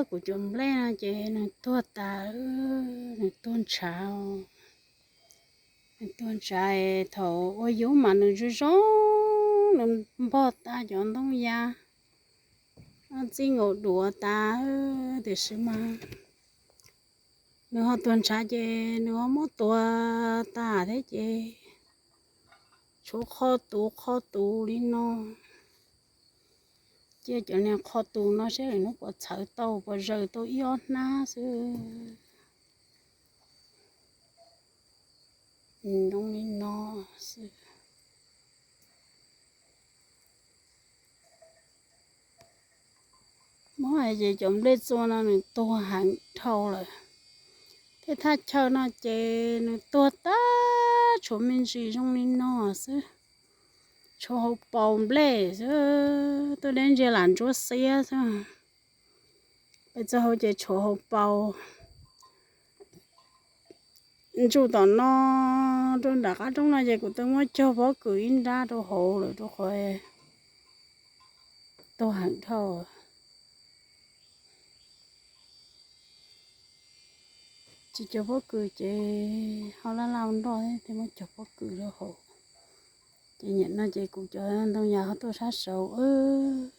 Kuv cov nplej no ces nws tuag tas, nws tuag ntshav. Nws tuag ntshav, thaum ua yub mas nws zoo zoo, nws npog tas cov ntoo ya, txij nkaus duav tas, tiam sis mas nws ho tuag ntshav ces nws ho muab tuag tas thiab ces tshuav qho tus qho tus li no. Cia cov niag qho tus no seb lwm hnub puas txhawv tau, puas zaws tau ib ob hnab xwb. Zoo li no xwb. Muab hais ces cov nplej txua no nws tuag heev dhau lawm, thiab thaj chaw no ces nws tuag tag, tshuav me ntsis zoo li no xwb. Tshuav hauv paus nplej xwb, tuaj deb ntsia lam ntsuab xiab xwb. Peb txoj hauv ces tshuav hauv paus. Ntsuj tom no rau nram qab roob no ces kuv twb muab cog pob kws ib nrab rau hauv lawm rau qhov tuag heev dhau. Tsis cog pob kws ces ho laj laj nroj thiab, muab cog pob kws rau hauv. Ces nim no ces kuv cov ntoo yas ho tuaj sab saud,